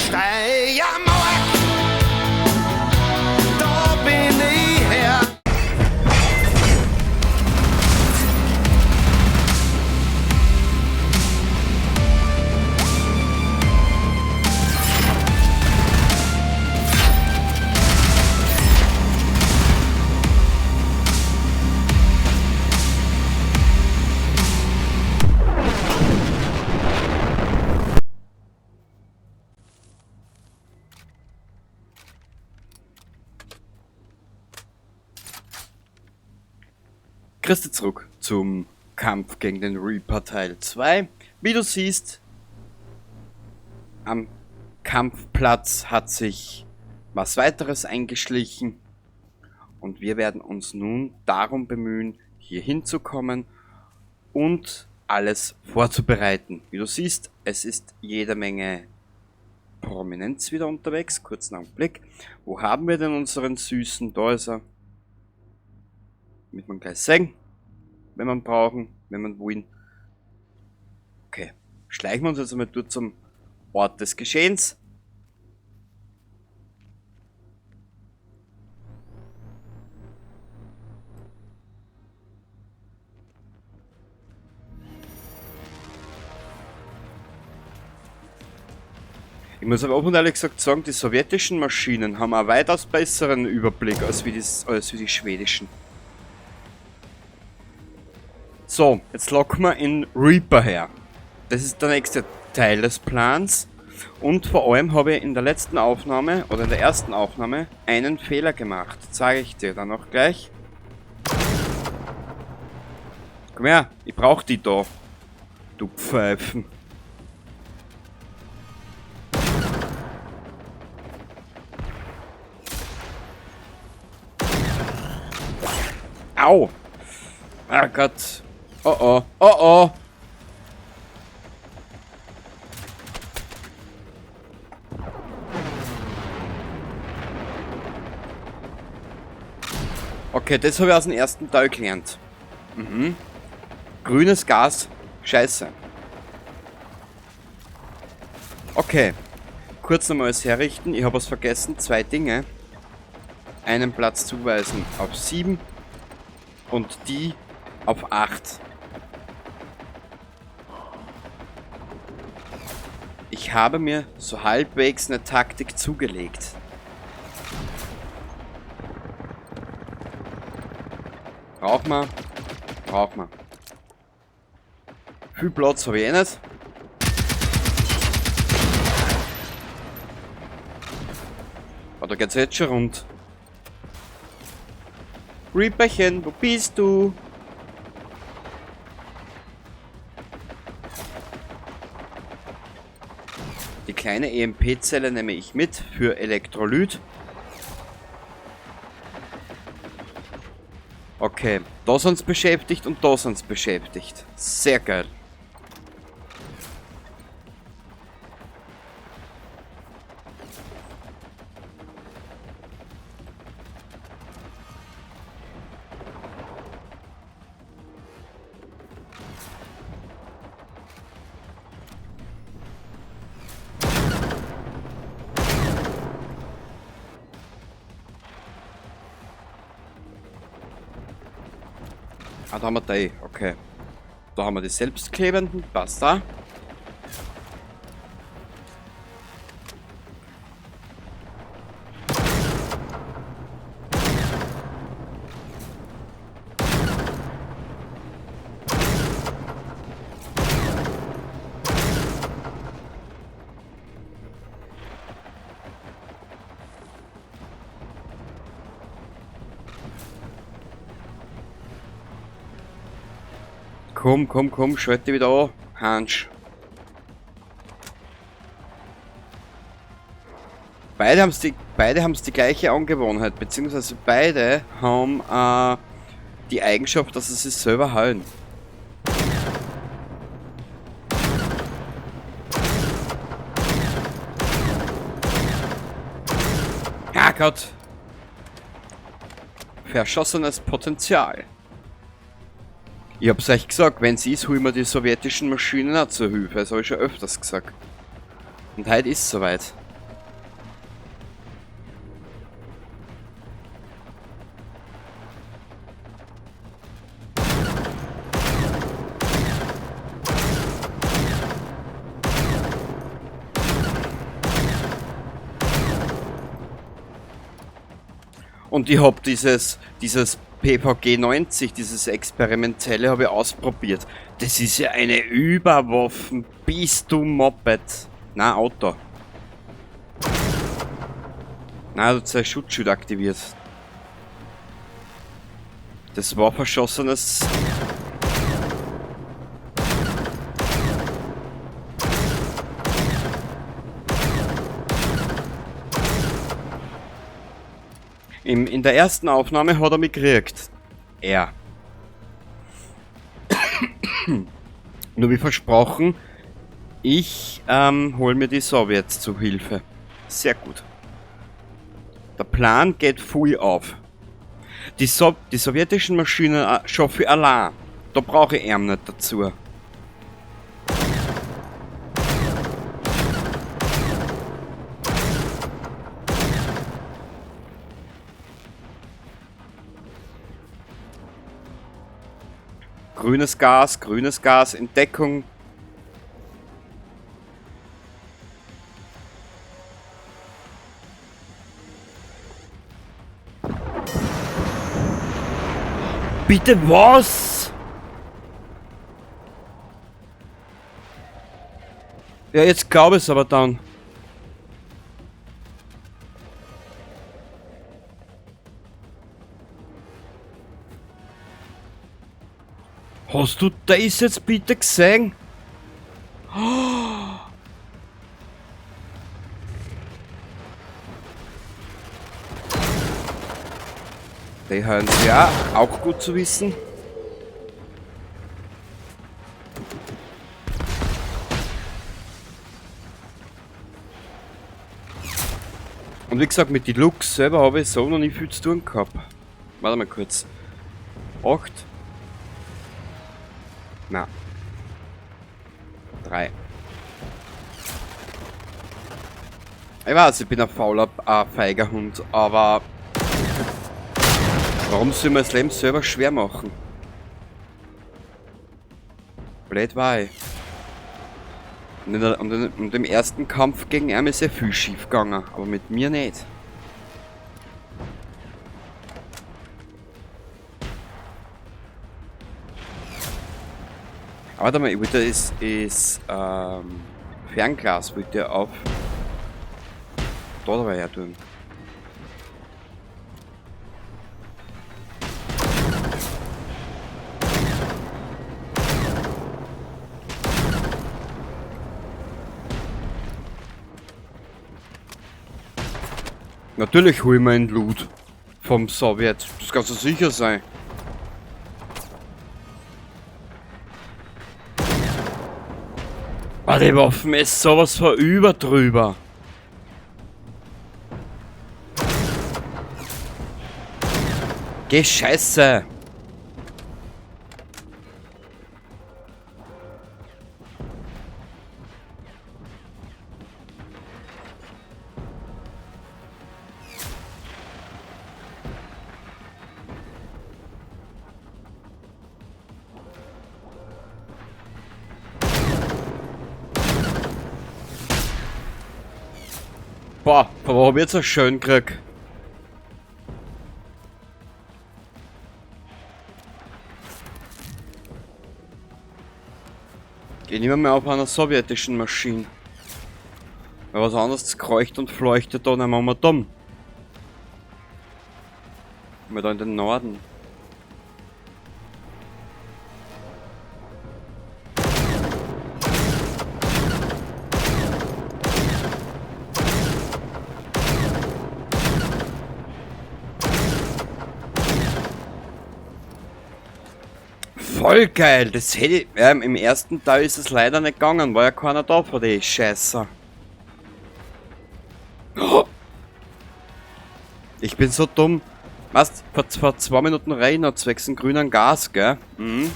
Steiermark, da bin ich her. Grüß dich zurück zum Kampf gegen den Reaper Teil 2. Wie du siehst, am Kampfplatz hat sich was weiteres eingeschlichen und wir werden uns nun darum bemühen, hier hinzukommen und alles vorzubereiten. Wie du siehst, es ist jede Menge Prominenz wieder unterwegs. Kurzen Augenblick. Wo haben wir denn unseren Süßen? Da ist er. Damit man gleich sehen, wenn wir ihn brauchen, wenn wir ihn wollen. Okay, schleichen wir uns jetzt einmal dort zum Ort des Geschehens. Ich muss aber offen und ehrlich gesagt sagen, die sowjetischen Maschinen haben einen weitaus besseren Überblick als wie die schwedischen. So, jetzt locken wir in Reaper her. Das ist der nächste Teil des Plans. Und vor allem habe ich in der letzten Aufnahme, oder in der ersten Aufnahme, einen Fehler gemacht. Zeige ich dir dann auch gleich. Komm her, ich brauch die da. Du Pfeifen. Au! Ah Gott. Oh oh. Oh oh. Okay, das habe ich aus dem ersten Teil gelernt. Grünes Gas. Scheiße. Okay. Kurz nochmal alles herrichten. Ich habe was vergessen. 2 Dinge. Einen Platz zuweisen auf 7. Und die auf 8. Ich habe mir so halbwegs eine Taktik zugelegt. Braucht man. Braucht man. Viel Platz habe ich eh nicht. Aber da geht's jetzt schon rund. Reaperchen, wo bist du? Die kleine E M P-Zelle nehme ich mit für Elektrolyt. Okay, da sind's beschäftigt und da sind's beschäftigt. Sehr geil. Ah, da haben wir die, okay. Da haben wir die selbstklebenden, passt da. Komm, komm, komm, schalte wieder an, Hansch. Beide haben's die gleiche Angewohnheit, beziehungsweise beide haben die Eigenschaft, dass sie sich selber heilen. Ah Gott! Verschossenes Potenzial. Ich hab's euch gesagt, wenn's ist, hol ich mir die sowjetischen Maschinen auch zur Hilfe. Das hab ich schon öfters gesagt. Und heute ist's soweit. Und ich hab dieses PVG 90, dieses experimentelle, habe ich ausprobiert. Das ist ja eine Überwaffen. Bist du Moped? Na, Auto. Na, du hast sein Schutzschild aktiviert. Das war verschossenes. In der ersten Aufnahme hat er mich gekriegt. Er. Nur wie versprochen, ich hol mir die Sowjets zu Hilfe. Sehr gut. Der Plan geht voll auf. Die sowjetischen Maschinen schaffe ich allein. Da brauche ich ihn nicht dazu. Grünes Gas, Entdeckung. Bitte was? Ja, jetzt glaub ich's aber dann. Hast du das jetzt bitte gesehen? Oh. Die hören sie ja, auch gut zu wissen. Und wie gesagt, mit den Luchs selber habe ich so noch nicht viel zu tun gehabt. Warte mal kurz. 8. Na. 3. Ich weiß, ich bin ein fauler, feiger Hund, aber warum soll man das Leben selber schwer machen? Blöd war ich. Und im ersten Kampf gegen ihn ist sehr viel schief gegangen, aber mit mir nicht. Aber warte mal, ich wollte das ist Fernglas wollte ich auf. Da dabei her tun. Natürlich hol ich mir einen Loot vom Sowjet. Das kannst du sicher sein. Ah, die Waffen ist sowas von über drüber. Geh Scheiße. Boah, wo hab ich jetzt so schön gekriegt? Geh nicht mehr auf einer sowjetischen Maschine. Weil was anderes kreucht und fleuchtet da, dann machen wir dumm. Mal da in den Norden. Voll geil, das hätte ich, im ersten Teil ist es leider nicht gegangen, war ja keiner da von den Scheißer. Oh. Ich bin so dumm. Was? Vor 2 Minuten rein, zwecks dem grünen Gas, gell? Mhm.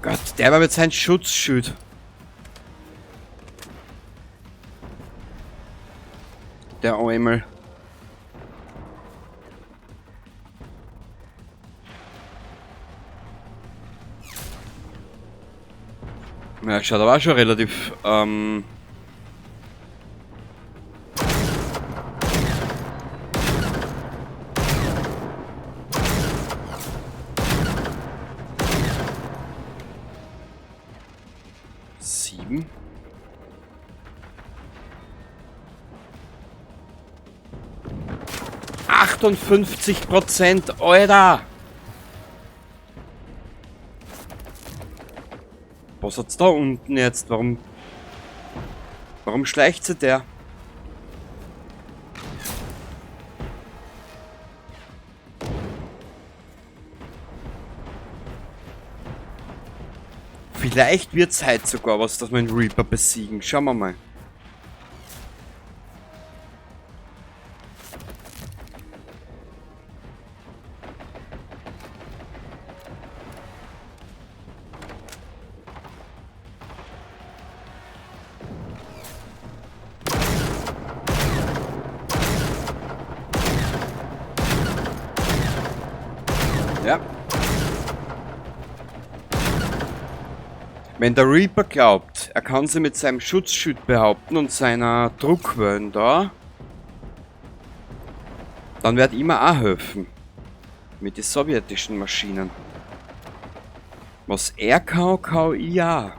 Gott, der war mit seinem Schutzschild. Der Eumel. Ja, schaut aber auch schon relativ 7. 58%, Alter! Was hat's da unten jetzt? Warum schleicht sie der? Vielleicht wird's heute sogar was, dass wir den Reaper besiegen. Schauen wir mal. Ja. Wenn der Reaper glaubt, er kann sie mit seinem Schutzschild behaupten und seiner Druckwellen da, dann wird ihm auch helfen. Mit den sowjetischen Maschinen. Was er kann, kann ich auch.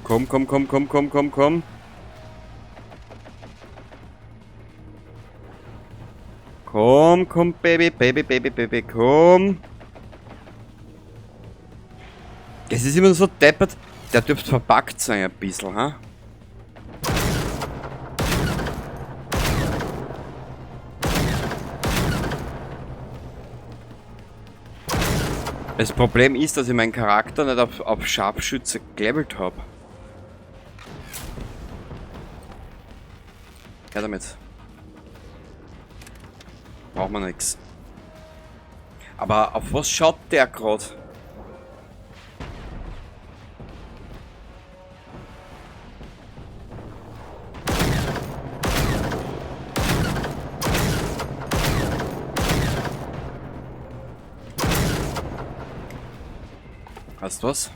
Komm, komm, komm, komm, komm, komm, komm. Komm, komm, Baby, Baby, Baby, Baby, komm. Es ist immer so deppert. Der dürfte verpackt sein ein bisschen, ha? Das Problem ist, dass ich meinen Charakter nicht auf Scharfschütze gelevelt hab. Ja, damit. Braucht man nix. Aber auf was schaut der grad? Weißt du was?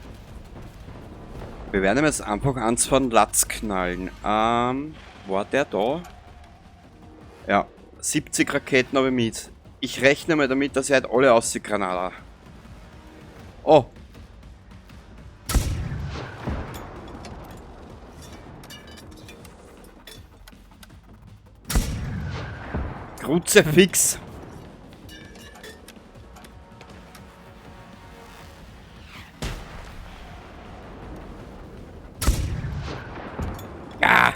Wir werden ihm jetzt einfach eins von Latz knallen. War der da? Ja, 70 Raketen habe ich mit. Ich rechne mal damit, dass ich halt alle ausknall. Oh! Kruzifix! Ah!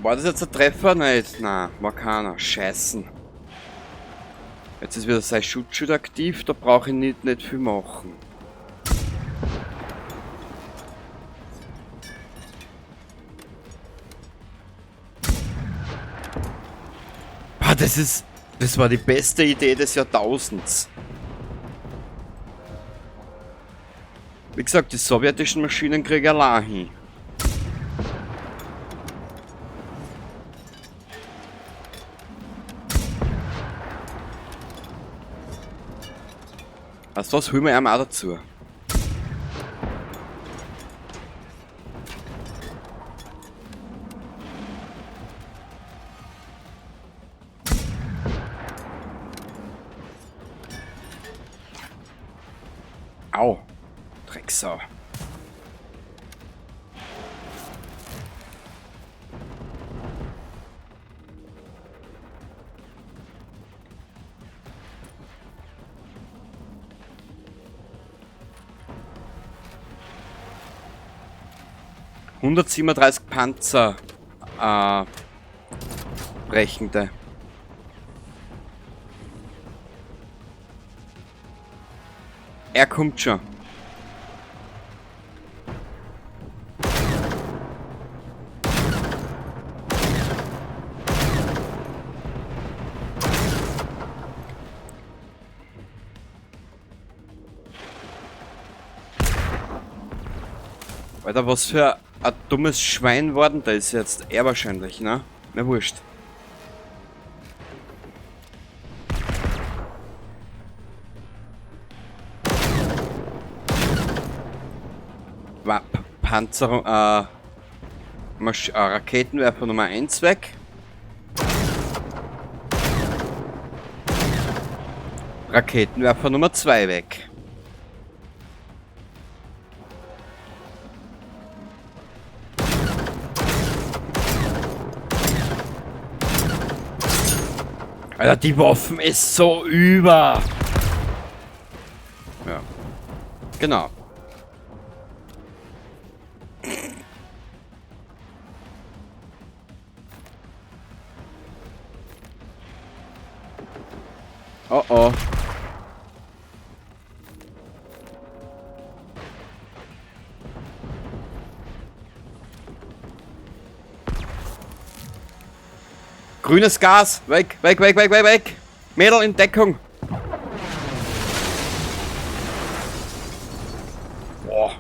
War das jetzt ein Treffer? Nein, nein, war keiner. Scheißen. Jetzt ist wieder sein Schutzschild aktiv, da brauche ich nicht viel machen. Ah, das war die beste Idee des Jahrtausends. Wie gesagt, die sowjetischen Maschinen kriegen allein hin. Weißt du was, holen wir ihm auch dazu. Au, Drecksau. 137 Panzer, brechende. Er kommt schon. Alter, was für ein dummes Schwein worden da ist jetzt. Er wahrscheinlich, ne? Na wurscht. Panzerung, Raketenwerfer Nummer 1 weg. Raketenwerfer Nummer 2 weg. Alter, die Waffen ist so über. Ja. Genau. Oh oh. Grünes Gas! Weg, weg, weg, weg, weg, weg! Mädel in Deckung! Boah.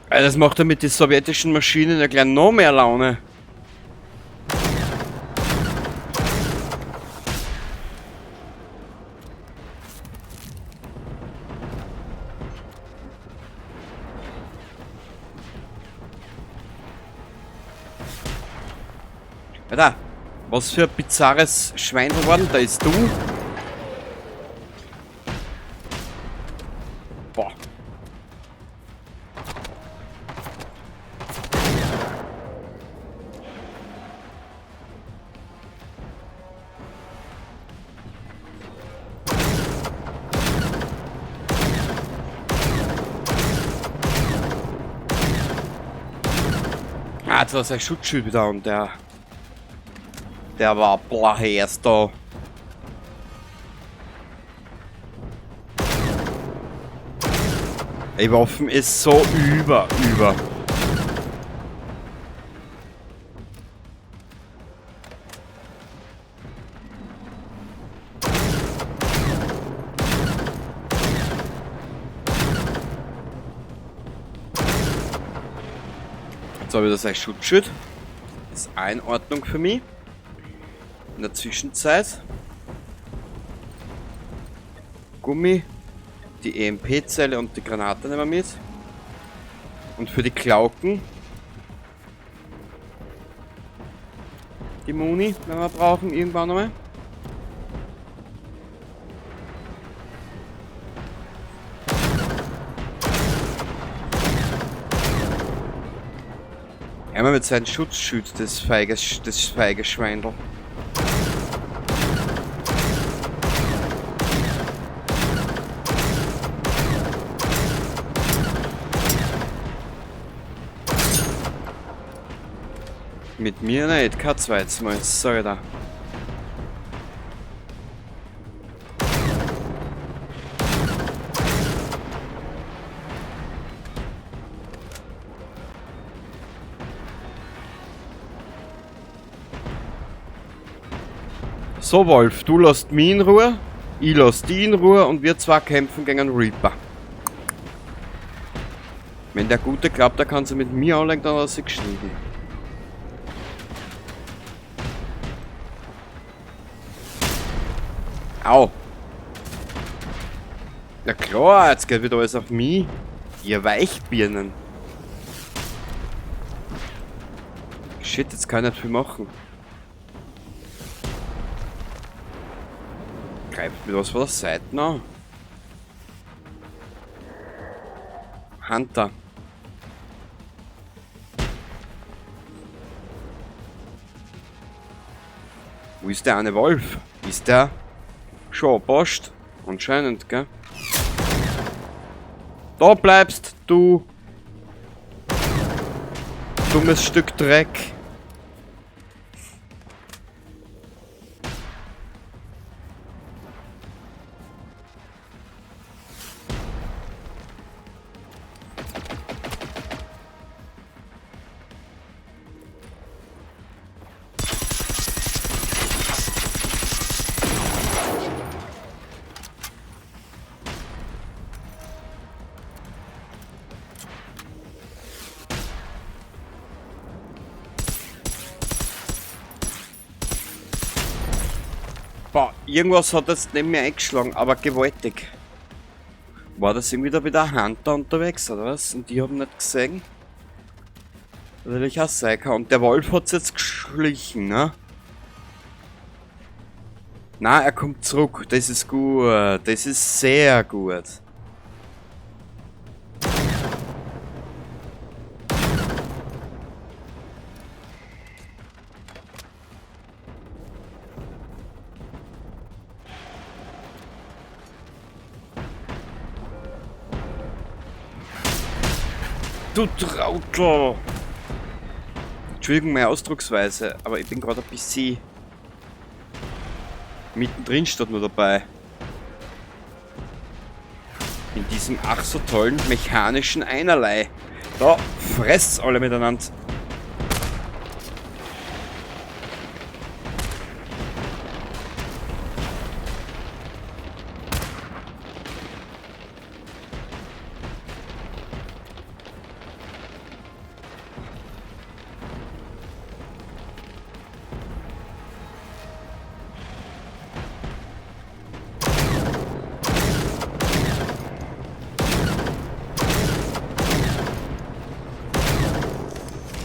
Alter, das macht er mit den sowjetischen Maschinen ja gleich noch mehr Laune. Alter, was für ein bizarres Schwein geworden, da ist du. Boah. Ah, jetzt war sein Schutzschild wieder und der war erst da. Ey, Waffen ist so über. Jetzt habe ich das ein Schutzschild. Ist auch in Ordnung für mich. In der Zwischenzeit. Gummi, die EMP-Zelle und die Granate nehmen wir mit. Und für die Klauken die Muni, wenn wir brauchen, irgendwann nochmal. Einmal mit seinem Schutzschild, das feige Schweindel. Mit mir nicht, kein zweites Mal, sorry da. So Wolf, du lässt mich in Ruhe, ich lass die in Ruhe und wir zwei kämpfen gegen einen Reaper. Wenn der Gute glaubt, der kann sie mit mir anlegen, dann hat er sich geschnitten. Au! Na klar, jetzt geht wieder alles auf mich. Ihr Weichbirnen. Shit, jetzt kann ich nicht viel machen. Greift mir was von der Seite an. Hunter. Wo ist der eine Wolf? Ist der schon passt? Anscheinend, gell? Da bleibst du! Dummes Stück Dreck. Boah, irgendwas hat jetzt neben mir eingeschlagen, aber gewaltig. War das irgendwie da wieder ein Hunter unterwegs, oder was? Und die haben nicht gesehen? Natürlich auch sein kann. Und der Wolf hat's jetzt geschlichen, ne? Na, er kommt zurück. Das ist gut. Das ist sehr gut. Du Trautel! Entschuldigung meine Ausdrucksweise, aber ich bin gerade ein bisschen mittendrin statt nur dabei. In diesem ach so tollen mechanischen Einerlei. Da fresst's alle miteinander.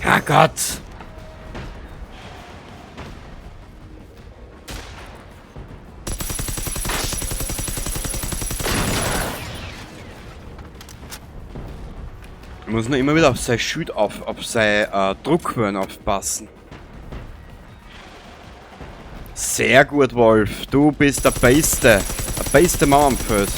Herrgott! Ich muss nur immer wieder auf sein Schild auf sein Druckwellen aufpassen. Sehr gut, Wolf. Du bist der Beste. Der beste Mann am Feld.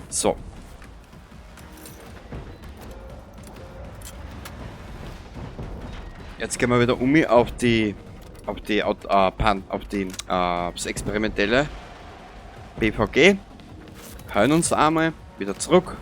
So. Jetzt gehen wir wieder um auf die, auf die, Pan, auf die, aufs experimentelle BVG. Hören uns einmal wieder zurück.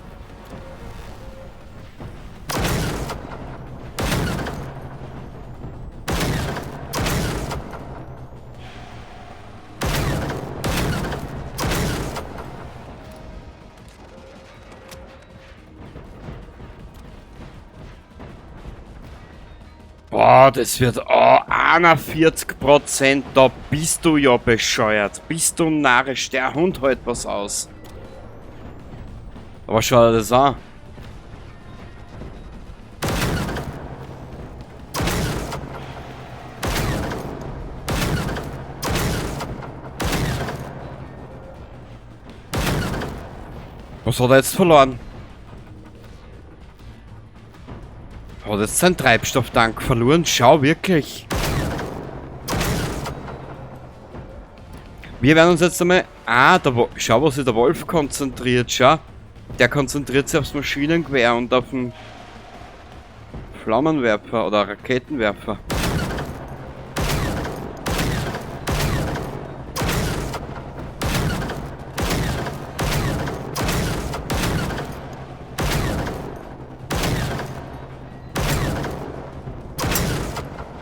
Boah, das wird, oh, 41%, da bist du ja bescheuert. Bist du narrisch, der Hund hält was aus. Aber schau dir das an. Was hat er jetzt verloren? Hat jetzt seinen Treibstofftank verloren? Schau, wirklich. Wir werden uns jetzt einmal... Ah, der schau, was sich der Wolf konzentriert, schau. Der konzentriert sich aufs Maschinengewehr und auf den Flammenwerfer oder Raketenwerfer.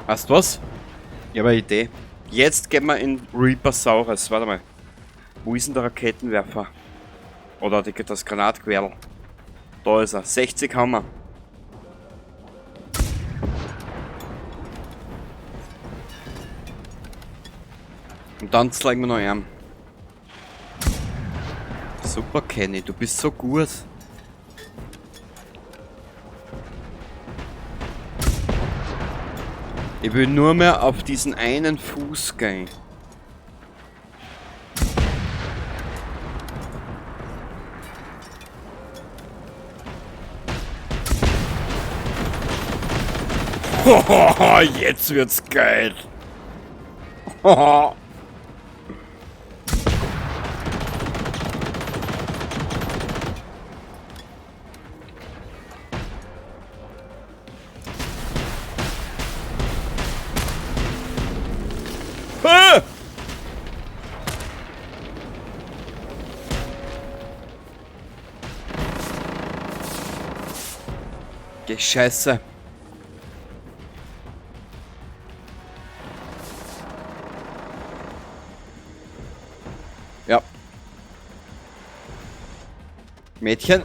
Weißt du was? Ich hab eine Idee. Jetzt gehen wir in Reapersaurus. Warte mal. Wo ist denn der Raketenwerfer? Oder das Granatgewehr? Da ist er. 60 haben wir. Und dann zeigen wir noch einen. Super, Kenny. Du bist so gut. Ich will nur mehr auf diesen einen Fuß gehen. Hohoho, jetzt wird's geil. Hoho. Wirklich scheiße. Ja. Mädchen.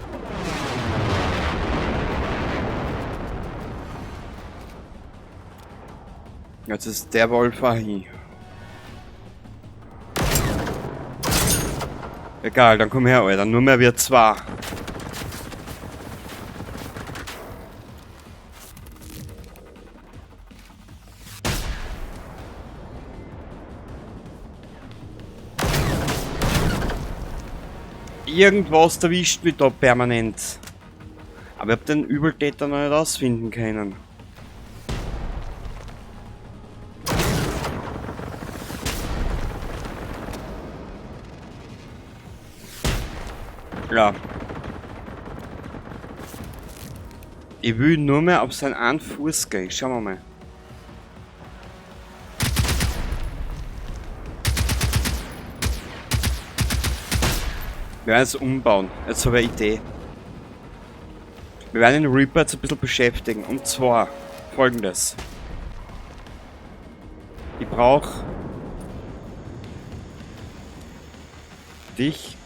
Jetzt ist der Wolf auch hin. Egal, dann komm her, Alter. Nur mehr wir zwei. Irgendwas erwischt mich da permanent. Aber ich hab den Übeltäter noch nicht ausfinden können. Ja. Ich will nur mehr auf seinen einen Fuß gehen. Schauen wir mal. Wir werden es umbauen. Jetzt habe ich eine Idee. Wir werden den Reaper jetzt ein bisschen beschäftigen. Und zwar folgendes. Ich brauche dich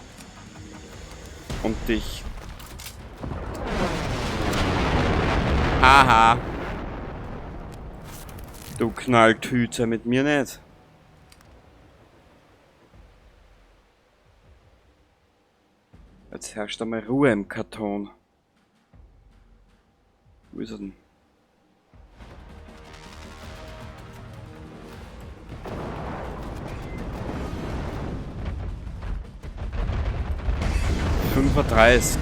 und dich. Haha. Du Knalltüte mit mir nicht. Jetzt herrscht einmal Ruhe im Karton. Wo ist er denn? 35.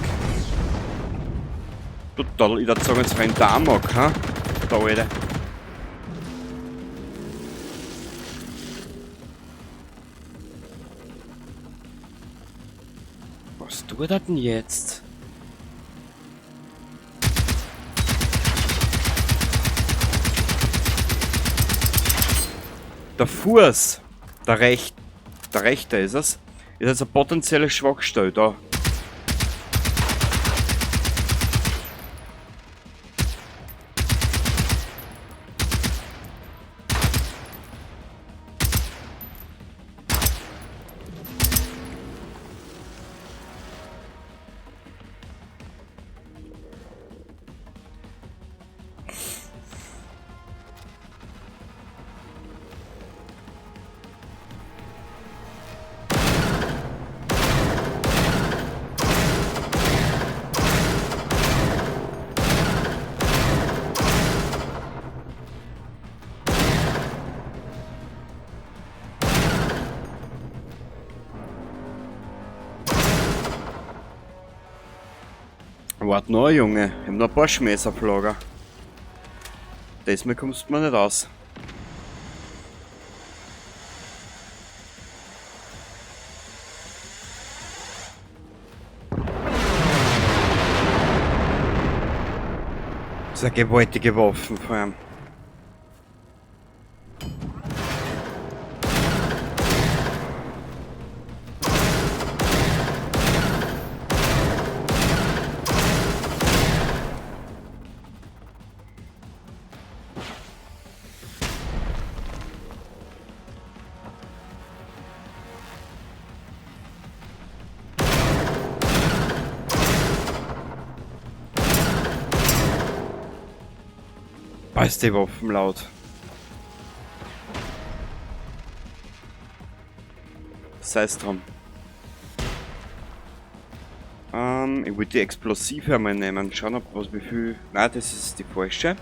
Total, ich würde sagen, jetzt rennt der Amok, ha? Der Alte. Was tut er denn jetzt? Der Fuß, der rechte ist es, ist jetzt eine potenzielle Schwachstelle da. Wart noch, Junge. Ich hab noch ein paar Schmähs auf Lager. Diesmal kommst du mir nicht aus. Das ist eine gewaltige Waffe vor allem. Ist die Waffen laut. Sei's drum. Ich wollte die Explosive einmal nehmen. Schauen, ob was wie viel. Nein, das ist die falsche.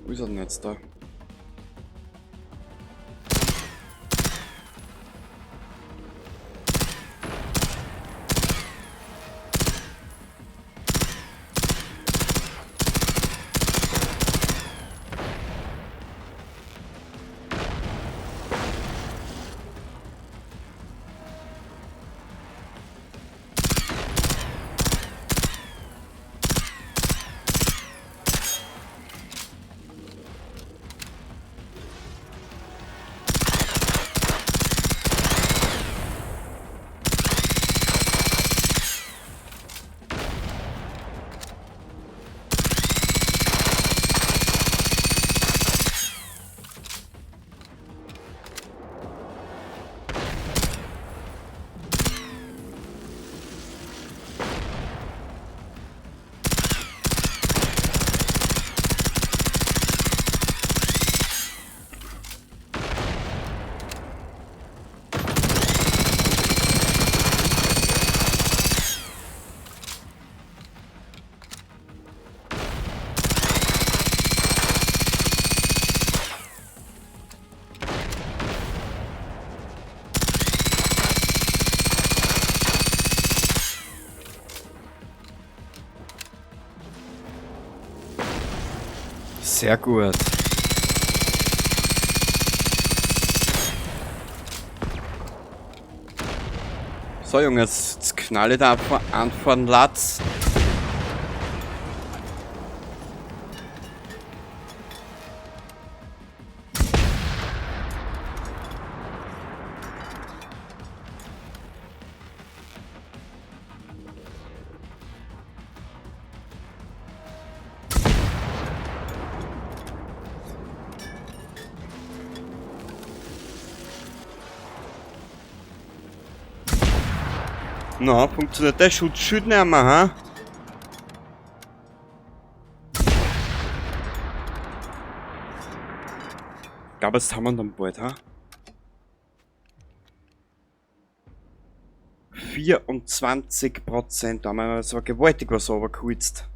Wo ist er denn jetzt da? Sehr gut. So Jungs, jetzt knall ich da einfach an vor den Latz. Na, funktioniert der Schutzschild nicht mehr, ha? Ich glaube, das haben wir dann bald, ha? 24%, da haben wir so gewaltig was runtergekürzt.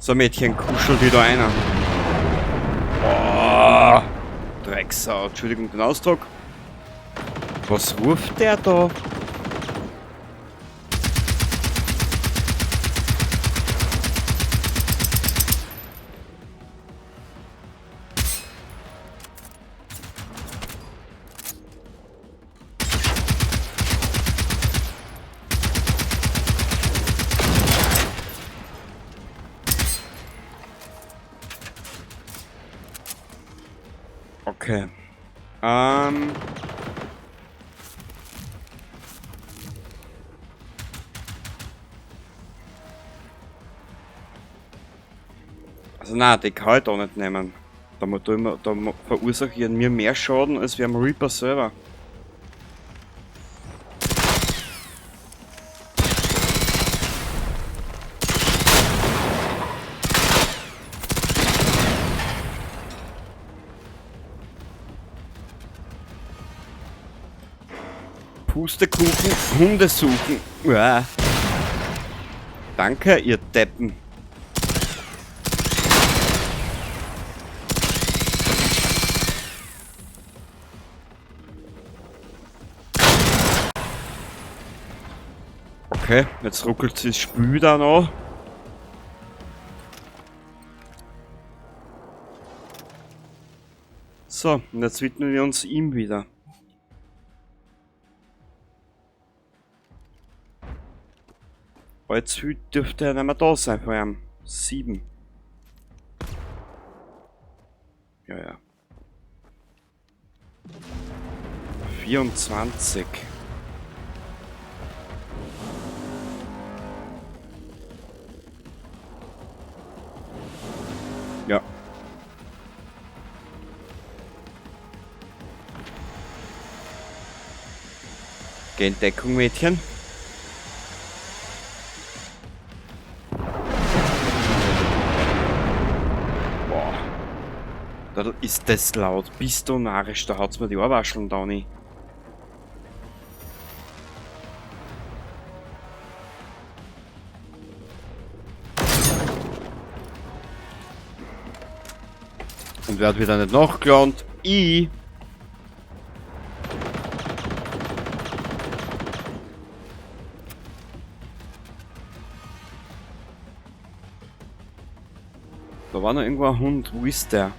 So Mädchen, kuschelt wieder einer. Boah, Drecksau, Entschuldigung den Ausdruck. Was ruft der da? Okay. Also nein, die kann ich da nicht nehmen. Da verursache ich mir mehr Schaden als wir am Reaper selber. Pustekuchen, Hunde suchen. Uah. Danke, ihr Deppen. Okay, jetzt ruckelt das Spiel da noch. So, und jetzt widmen wir uns ihm wieder. Allzu viel dürfte er nicht mehr da sein vor ihm. 7. Ja, ja. 24. Ja. Geh in Deckung, Mädchen. Boah. Da ist das laut. Bist du narrisch, da haut's mir die Ohrwascheln, Downy. Und wer hat wieder nicht nachgelernt? Ich! Da war noch irgendwo ein Hund. Wo ist der?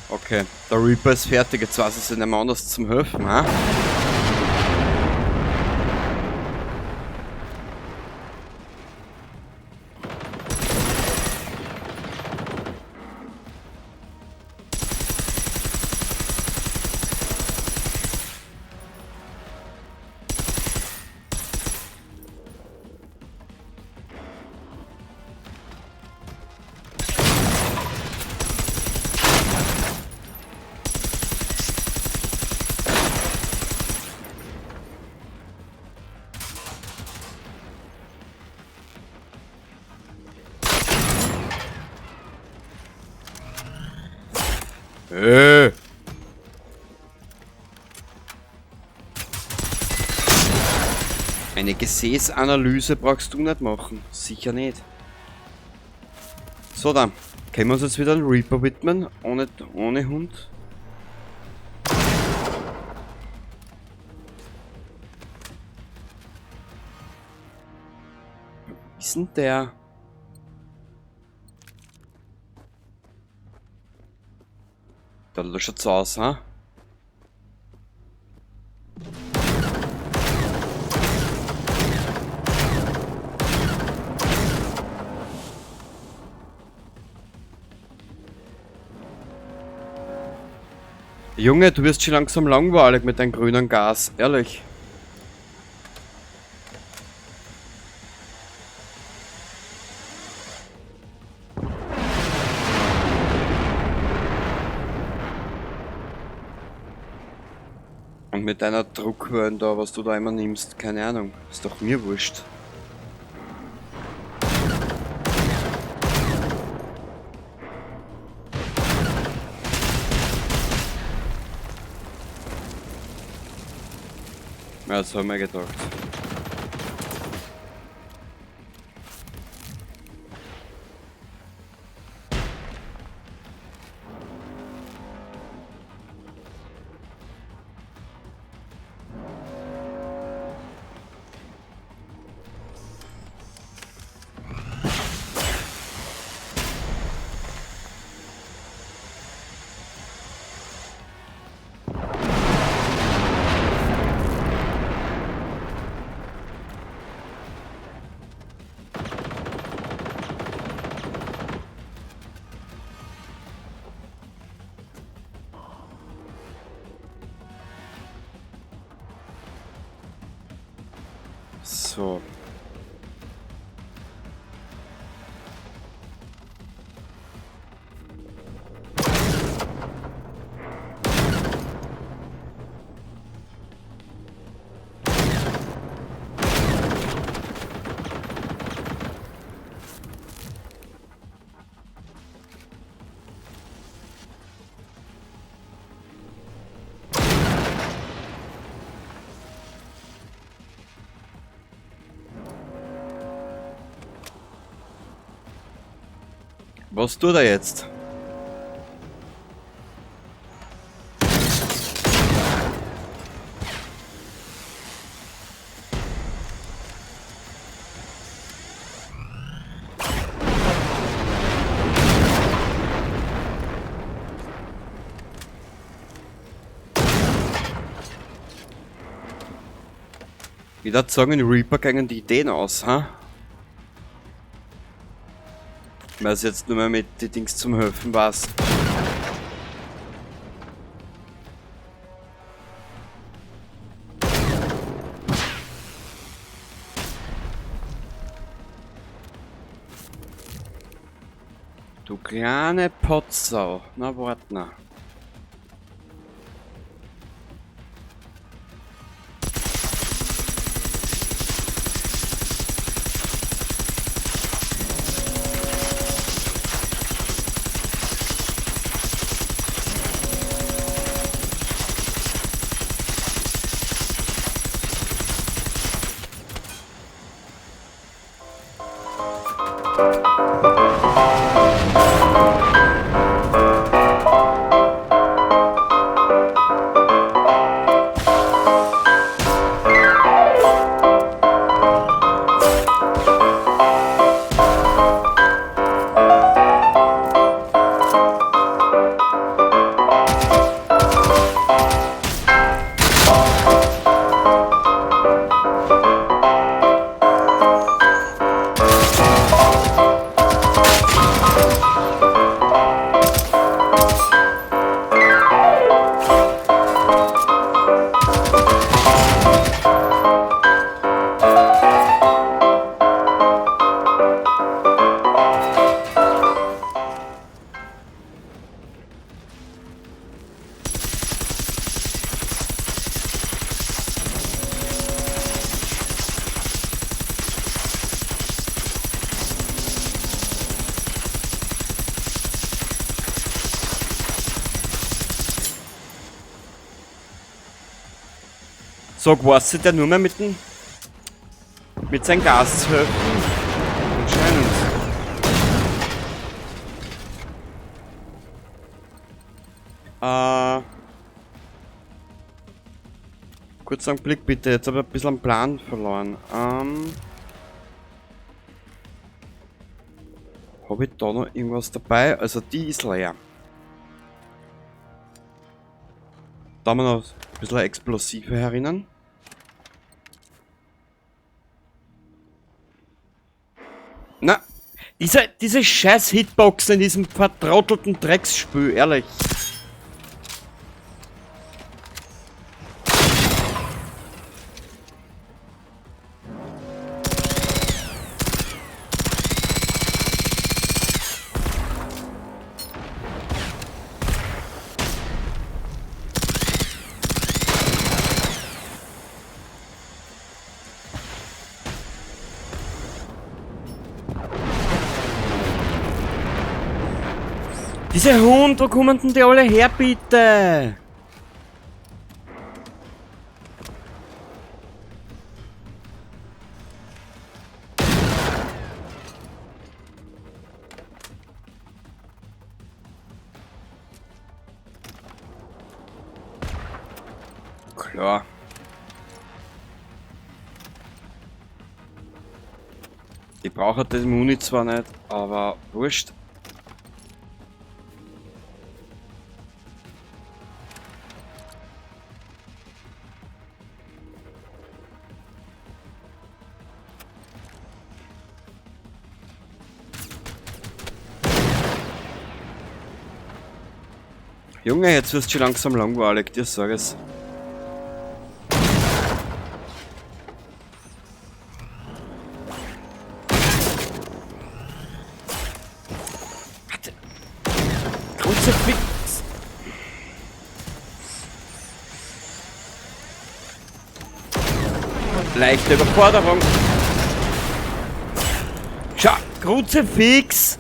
Okay, der Reaper ist fertig, jetzt weiß ich es nicht mehr anders zum Helfen, ha? Hey! Eine Gesäßanalyse brauchst du nicht machen. Sicher nicht. So dann. Können wir uns jetzt wieder einen Reaper widmen? Ohne Hund? Wie ist denn der? Da schaut's aus, ha? Junge, du wirst schon langsam langweilig mit deinem grünen Gas, ehrlich. Und mit deiner Druckwellen da, was du da immer nimmst, keine Ahnung, ist doch mir wurscht. Ja, das haben wir gedacht. So. Was tut er jetzt? Ich würd sagen, in Reaper gingen die Ideen aus, ha? Weil es jetzt nur mehr mit den Dings zum Helfen war's. Du kleine Potsau. Na, wart na. Sag, weiß sich der nur mehr mit dem... mit seinem Gas zu helfen? Anscheinend. Kurz einen Blick bitte, jetzt habe ich ein bisschen einen Plan verloren. Habe ich da noch irgendwas dabei? Also die ist leer. Da haben wir noch ein bisschen Explosive herinnen. Na, diese scheiß Hitboxen in diesem vertrottelten Drecksspül, ehrlich. Diese Hund, wo kommen denn die alle her, bitte? Klar. Ich brauche das Muni zwar nicht, aber wurscht. Junge, jetzt wirst du schon langsam langweilig, dir sag ich's. Warte. Kruzifix. Leichte Überforderung. Schau, Kruzifix.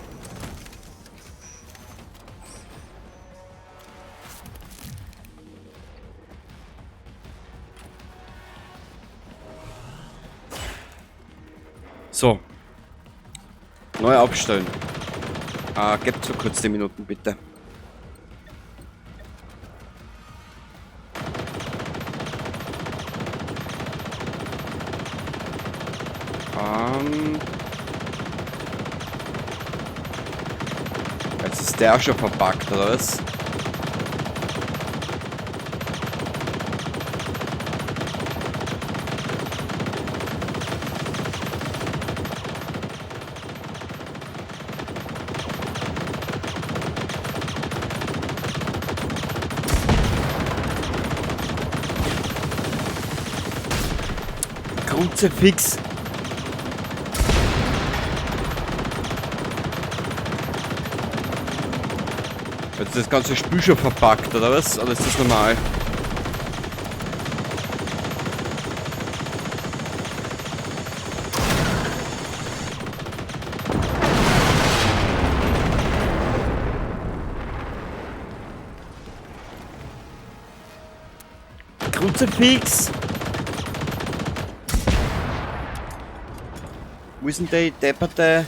So. Neu aufstellen. Gebt so kurz 10 Minuten bitte. Jetzt ist der auch schon verpackt, oder was? Kruzifix. Jetzt ist das ganze Spiel schon verpackt, oder was? Oder ist das normal? Kruzifix! Wo ist denn die depperte?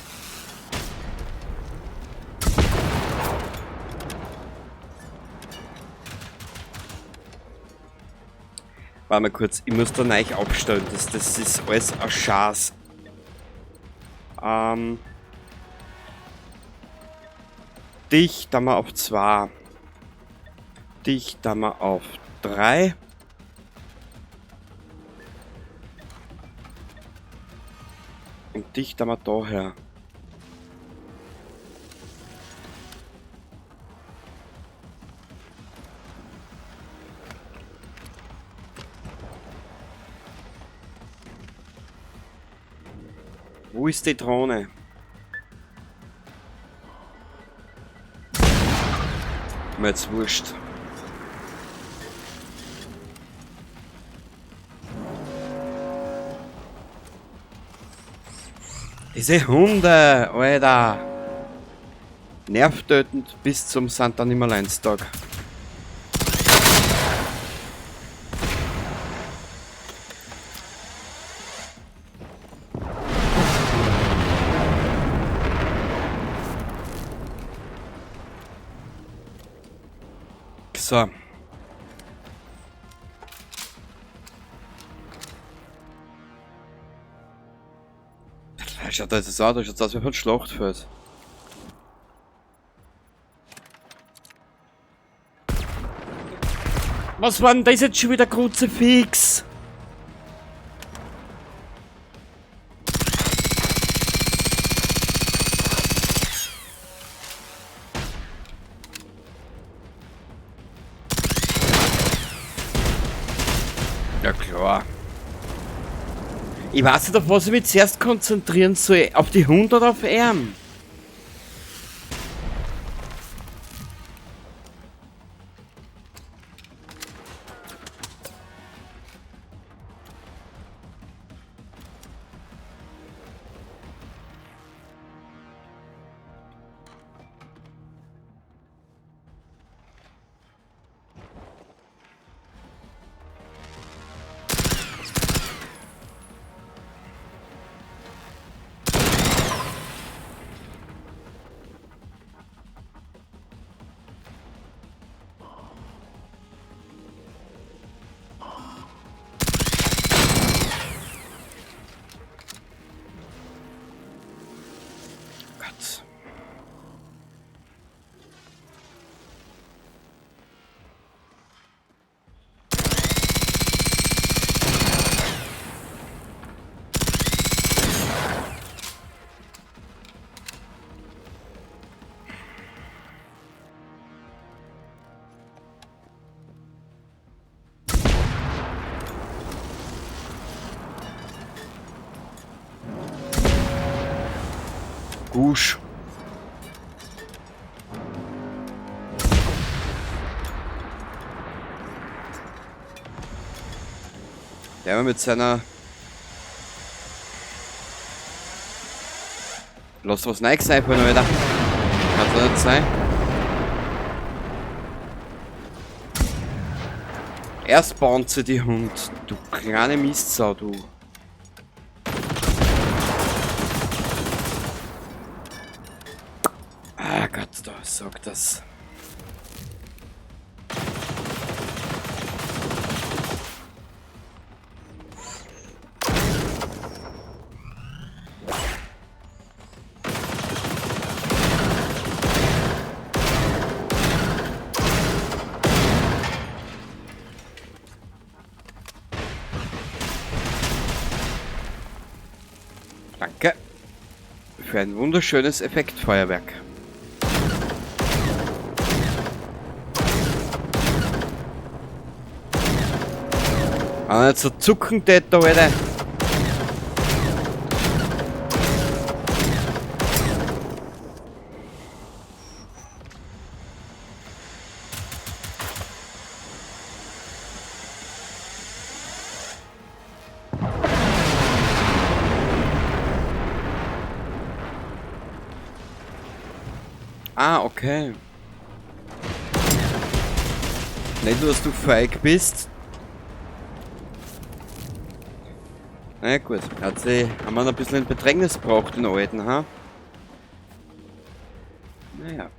Warte mal kurz, ich muss da neu aufstellen. Das ist alles ein Schatz. Dich da mal auf 2. Dich da mal auf 3. Und dich da mal daher. Wo ist die Drohne? Mir jetzt wurscht. Diese Hunde, Alter. Nervtötend bis zum Santa Nimmerleinstag. So. Schaut das aus, das schaut aus wie ein Schlachtfeld. Was war denn das jetzt schon wieder, Kruzifix? Ja klar. Ich weiß nicht, auf was ich mich zuerst konzentrieren soll. Auf die Hund oder auf ihn? Gott. Gusch. Der mit seiner... Lass was Neues einfallen, Alter. Kann's doch nicht sein. Erst spawnt sie die Hund. Du kleine Mistsau, du. Ah Gott, da sagt das. Danke für ein wunderschönes Effektfeuerwerk. Ah, nicht so zucken, tät da, Alter. Ah, okay. Nicht nur, dass du feig bist. Na ja, gut. Hat sie, haben wir noch ein bisschen in Bedrängnis gebracht, den alten, ha? Naja.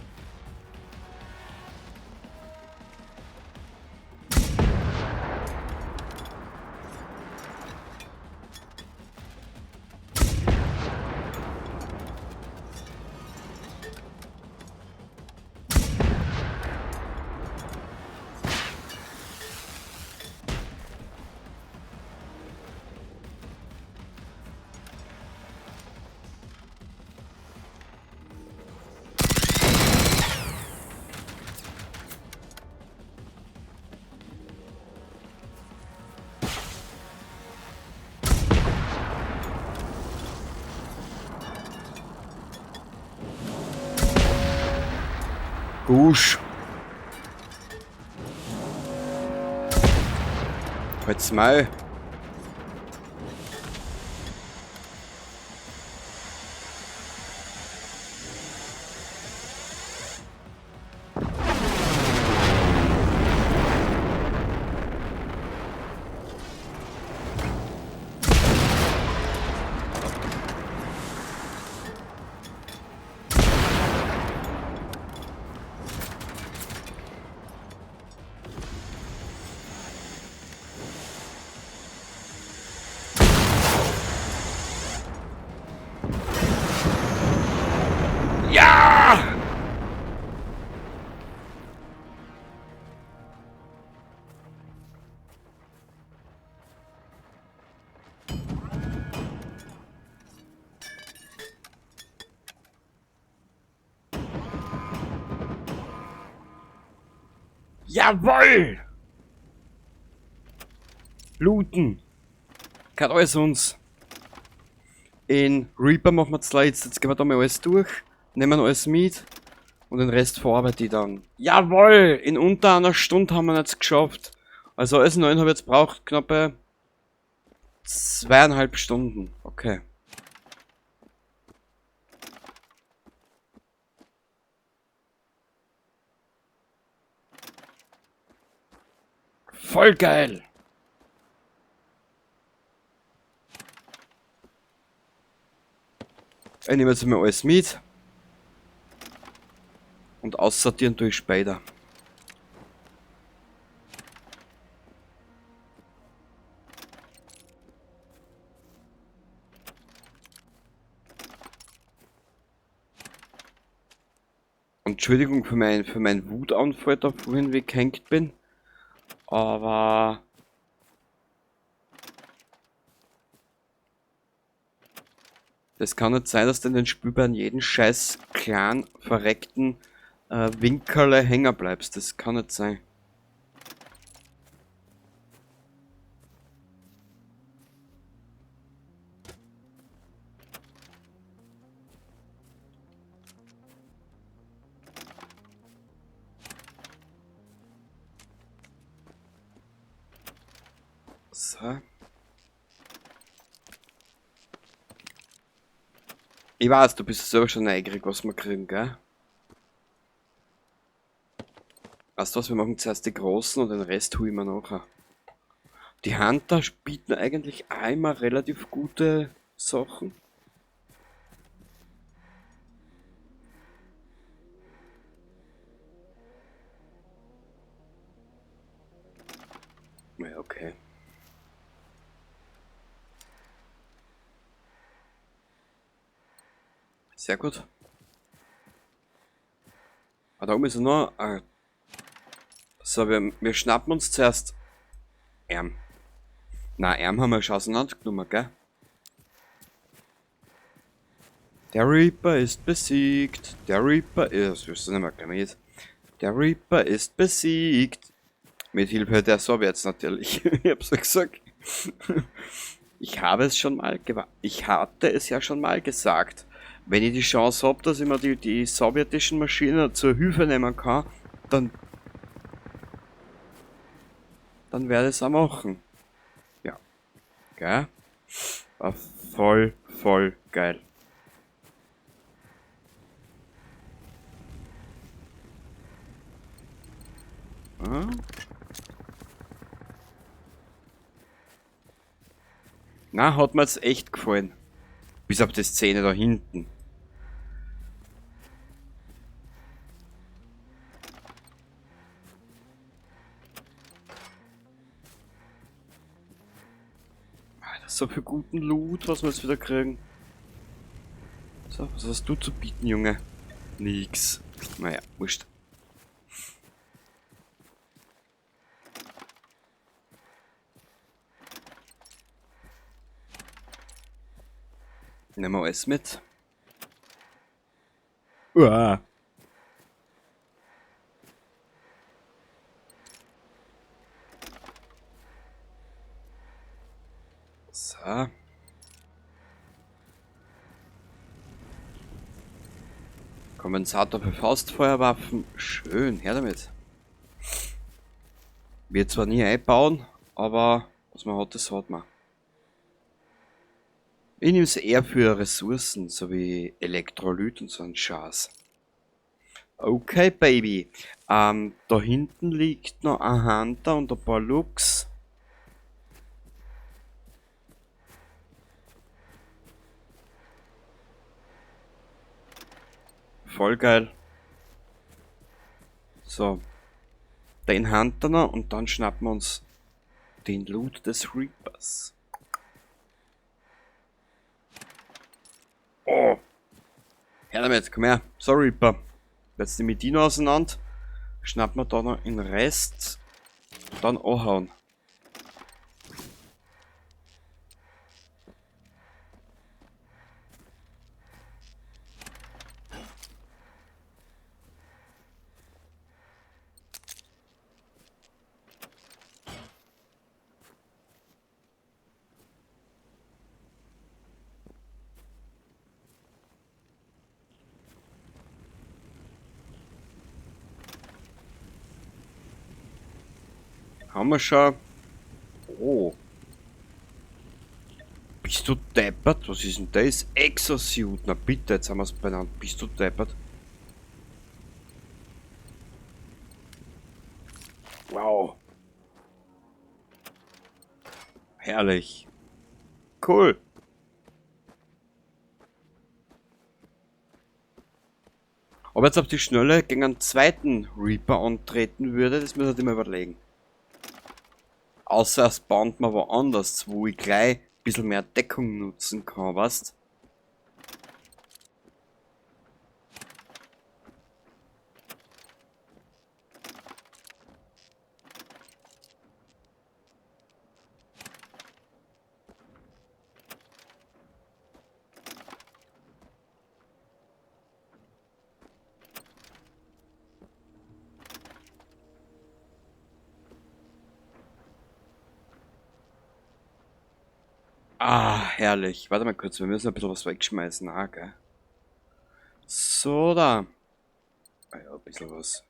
Gusch. Halt's Maul. Jawoll! Looten! Gehört alles uns. In Reaper machen wir zuletzt. Jetzt gehen wir da mal alles durch. Nehmen alles mit. Und den Rest verarbeite ich dann. Jawoll! In unter einer Stunde haben wir jetzt geschafft. Also alles 9 habe ich jetzt braucht. Knappe 2,5 Stunden. Okay. Voll geil! Ich nehme jetzt mal alles mit. Und aussortieren tue ich später. Entschuldigung für meinen Wutanfall da vorhin, wie ich gehängt bin. Aber das kann nicht sein, dass du in den Spielbahn jeden scheiß kleinen, verreckten Winkerle hängen bleibst. Das kann nicht sein. So. Ich weiß, du bist selber schon neugierig, was wir kriegen, gell? Weißt du was, wir machen zuerst die Großen und den Rest holen wir nachher. Die Hunter bieten eigentlich einmal relativ gute Sachen. Ja, okay. Sehr gut. Ah, da oben ist noch ein. So, wir schnappen uns zuerst Arm. Na, Arm haben wir schon auseinandergenommen, gell? Der Reaper ist besiegt. Der Reaper ist. Das wirst du nicht mehr gleich mit. Der Reaper ist besiegt. Mit Hilfe der Sowjets natürlich. Ich hab's ja gesagt. Ich habe es schon mal Ich hatte es ja schon mal gesagt. Wenn ich die Chance hab, dass ich mir die sowjetischen Maschinen zur Hilfe nehmen kann, dann werde ich es auch machen. Ja. Gell? War voll, voll geil. Ah. Na, hat mir jetzt echt gefallen. Bis auf die Szene da hinten. Alter, so viel guten Loot, was wir jetzt wieder kriegen. So, was hast du zu bieten, Junge? Nix. Naja, wurscht. Nehmen wir alles mit. Uah. So. Kompensator für Faustfeuerwaffen. Schön, her damit. Wird zwar nie einbauen, aber was man hat, das hat man. Ich nehme es eher für Ressourcen, so wie Elektrolyt und so ein Scheiß. Okay, Baby. Da hinten liegt noch ein Hunter und ein paar Lux. Voll geil. So. Den Hunter noch und dann schnappen wir uns den Loot des Reapers. Oh. Her damit, komm her. So, Reaper. Jetzt nehme ich die noch auseinander. Schnappen wir da noch den Rest. Und dann anhauen. Haben wir schon. Oh. Bist du deppert? Was ist denn das? Exosuit. Na bitte, jetzt haben wir es benannt. Bist du deppert? Wow. Herrlich. Cool. Ob jetzt auf die Schnelle gegen einen zweiten Reaper antreten würde, das muss ich halt immer überlegen. Außer es spawnt man woanders, wo ich gleich ein bisschen mehr Deckung nutzen kann, weißt? Ah, herrlich. Warte mal kurz, wir müssen ein bisschen was wegschmeißen. Ah, gell. So, da. Ah ja, ein bisschen was.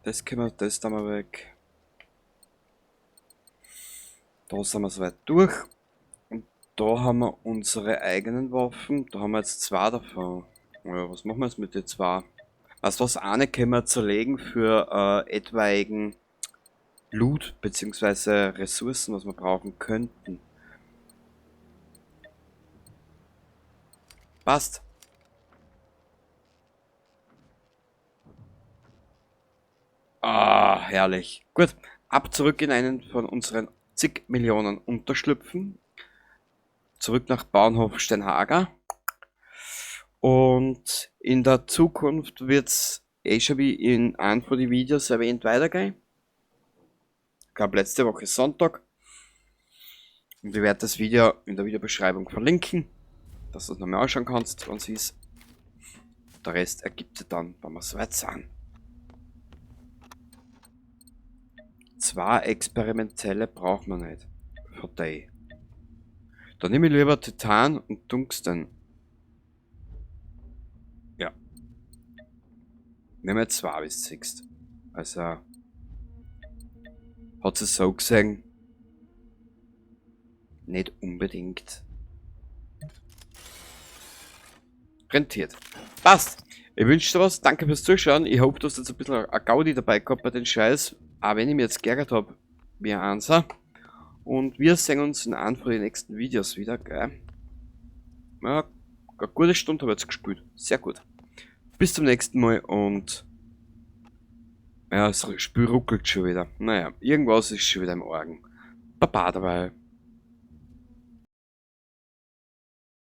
Das können wir, das da mal weg. Da sind wir soweit durch. Und da haben wir unsere eigenen Waffen. Da haben wir jetzt 2 davon. Ja, was machen wir jetzt mit den 2? Weißt du was? Eine können wir zerlegen für etwaigen Loot beziehungsweise Ressourcen, was wir brauchen könnten. Passt. Ah, herrlich. Gut, ab zurück in einen von unseren zig Millionen Unterschlüpfen. Zurück nach Bauernhof Steinhager. Und in der Zukunft wird's eh schon wie in einem von den Videos erwähnt weitergehen. Ich glaub, letzte Woche Sonntag. Und ich werde das Video in der Videobeschreibung verlinken, dass du es nochmal anschauen kannst, wenn es ist. Der Rest ergibt sich dann, wenn wir soweit sind. 2 experimentelle braucht man nicht. Für die. Dann nehme ich lieber Titan und Tungsten. Ja. Nehmen wir 2, wie du siehst. Also. Hat sie so gesehen. Nicht unbedingt rentiert. Passt. Ich wünsche dir was. Danke fürs Zuschauen. Ich hoffe, du hast jetzt ein bisschen eine Gaudi dabei gehabt bei den Scheiß. Auch wenn ich mir jetzt geärgert hab, wie ein Einser. Und wir sehen uns in einem von den nächsten Videos wieder, gell? Ja, eine gute Stunde habe ich jetzt gespielt. Sehr gut. Bis zum nächsten Mal und... Ja, das Spiel ruckelt schon wieder. Naja, irgendwas ist schon wieder im Argen. Baba dabei.